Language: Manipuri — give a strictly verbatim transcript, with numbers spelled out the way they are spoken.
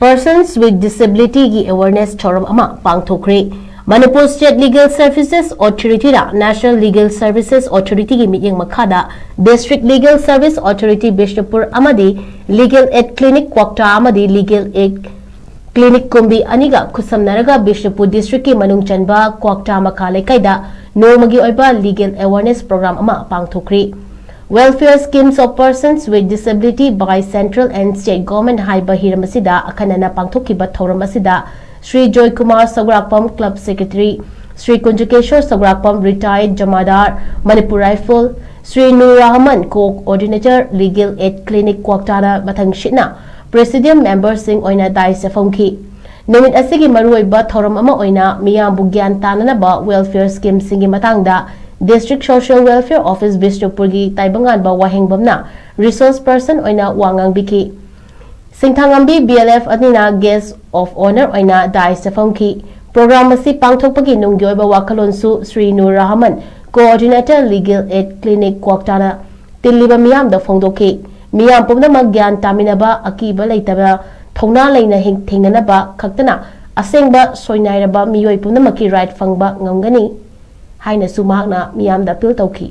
Persons with Disability ꯒꯤ awareness ꯊꯧꯔꯝ ꯑꯃ ꯄꯥꯡꯊꯣꯛꯈ꯭ꯔꯦ꯫ Manipur State Legal Services Authority ꯅ National Legal Services Authority ꯒꯤ ꯃꯤꯠꯌꯦꯡ ꯃꯈꯥꯗ District Legal Service Authority Bishnupur ꯑꯃꯗꯤ Legal Aid Clinic ꯀ꯭ꯋꯥꯛꯇꯥ ꯑꯃꯗꯤ Legal Aid Clinic ꯀꯨꯝꯕꯤ ꯑꯅꯤꯒ ꯈꯨꯠꯁꯝꯅꯔꯒ ꯕꯤꯁꯅꯨꯄꯨꯔ district ꯀꯤ ꯃꯅꯨꯡ ꯆꯟꯕ ꯀ꯭ꯋꯥꯛꯇꯥ ꯃꯈꯥ ꯂꯩꯀꯥꯏꯗ ꯅꯣꯡꯃꯒꯤ ꯑꯣꯏꯕ legal awareness program ꯑꯃ ꯄꯥꯡꯊꯣꯛꯈ꯭ꯔꯦ꯫ Welfare Schemes of Persons with Disability by Central and State Government ꯍꯥꯏꯕ ꯍꯤꯔꯝ ꯑꯁꯤꯗ ꯑꯈꯟꯅꯅ ꯄꯥꯡꯊꯣꯛꯈꯤꯕ ꯊꯧꯔꯝ ꯑꯁꯤꯗ Shri Joykumar Sougrakpam, club secretary, Shri Kunjukesor Sougrakpam, retired ꯖꯃꯥꯗꯥꯔ, Manipur rifle, Shri Nur Rahman, coordinator, Legal Aid Clinic ꯀ꯭ꯋꯥꯛꯇꯥꯅ ꯃꯊꯪꯁꯤꯠꯅ presidium member ꯁꯤꯡ ꯑꯣꯏꯅ dais ꯇ ꯐꯝꯈꯤ꯫ ꯅꯨꯃꯤꯠ ꯑꯁꯤꯒꯤ ꯃꯔꯨꯑꯣꯏꯕ ꯊꯧꯔꯝ ꯑꯃ ꯑꯣꯏꯅ ꯃꯤꯌꯥꯝꯕꯨ ꯒ꯭ꯌꯥꯟ ꯇꯥꯅꯅꯕ welfare scheme ꯁꯤꯡꯒꯤ ꯃꯇꯥꯡꯗ District Social Welfare Office ꯕꯤꯁꯅꯨꯄꯨꯔꯒꯤ ꯇꯥꯏꯕꯪꯉꯥꯟꯕ ꯋꯥꯍꯦꯡꯕꯝꯅ resource person ꯑꯣꯏꯅ ꯋꯥ ꯉꯥꯡꯕꯤꯈꯤ꯫ ꯁꯤꯡꯊꯥꯉꯝꯕꯤ BLF ꯑꯅꯤꯅ guest of honour ꯑꯣꯏꯅ dais ꯇ ꯐꯝꯈꯤ꯫ Program ꯑꯁꯤ ꯄꯥꯡꯊꯣꯛꯄꯒꯤ ꯅꯨꯡꯒꯤ ꯑꯣꯏꯕ ꯋꯥꯈꯜꯂꯣꯟꯁꯨ Shri Nur Rahman, coordinator, Legal Aid Clinic ꯀ꯭ꯋꯥꯛꯇꯥꯅ ꯇꯤꯜꯂꯤꯕ ꯃꯤꯌꯥꯝꯗ ꯐꯣꯡꯗꯣꯛꯈꯤ꯫ ꯃꯤꯌꯥꯝ ꯄꯨꯝꯅꯃꯛ ꯒ꯭ꯌꯥꯟ ꯇꯥꯃꯤꯟꯅꯕ, ꯑꯀꯤꯕ ꯂꯩꯇꯕ, ꯊꯧꯅꯥ ꯂꯩꯅ ꯍꯤꯡ-, ꯊꯦꯡꯅꯅꯕ ꯈꯛꯇꯅ ꯑꯁꯦꯡꯕ ꯁꯣꯏꯅꯥꯏꯔꯕ ꯃꯤꯑꯣꯏ ꯄꯨꯝꯅꯃꯛꯀꯤ right ꯐꯪꯕ ꯉꯝꯒꯅꯤ ꯍꯥꯏꯅꯁꯨ ꯃꯍꯥꯛꯅ ꯃꯤꯌꯥꯝꯗ appeal ꯇꯧꯈꯤ꯫